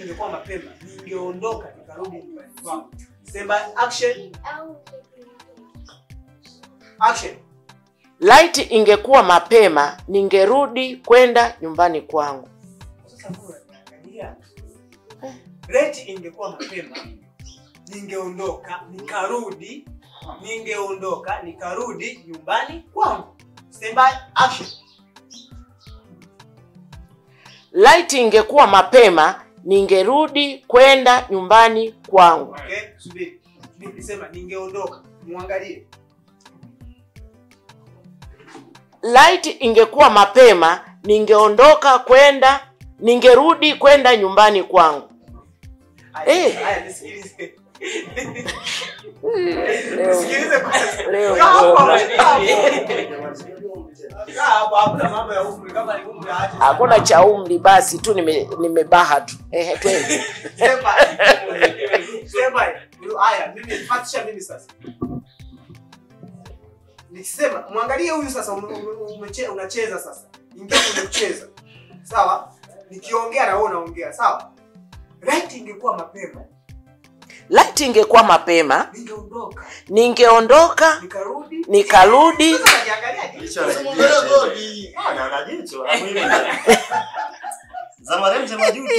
ingekuwa mapema ningeondoka nikarudi nyumbani kwangu. Sema action. Action. Laiti ingekuwa mapema ningerudi kwenda nyumbani kwangu. Sasa mbona unaangalia? Laiti ingekuwa mapema ningeondoka nikarudi, ningeondoka nikarudi nyumbani kwangu. Stand by, action. Laiti ingekuwa mapema ningerudi kwenda nyumbani kwangu. Okay, subiri. Nikisema ningeondoka, muangalie. Laiti ingekuwa mapema ningeondoka kwenda, ningerudi kwenda nyumbani kwangu. Haya, nisikilize. Nisikilize kwanza. Hakuna cha umri, basi tu nimebaha tu. Twende. Sema. Haya, mimi nifuatisha mimi sasa. Nikisema muangalie huyu sasa, unacheza sasa. Ingia kwenye kucheza. Sawa? Nikiongea na wewe unaongea, sawa? Laiti ingekuwa mapema. Laiti ingekuwa mapema ningeondoka. Ningeondoka nikarudi. Nikarudi. Sasa najiangalia jicho. Ah, na jicho. Za marembe majuto.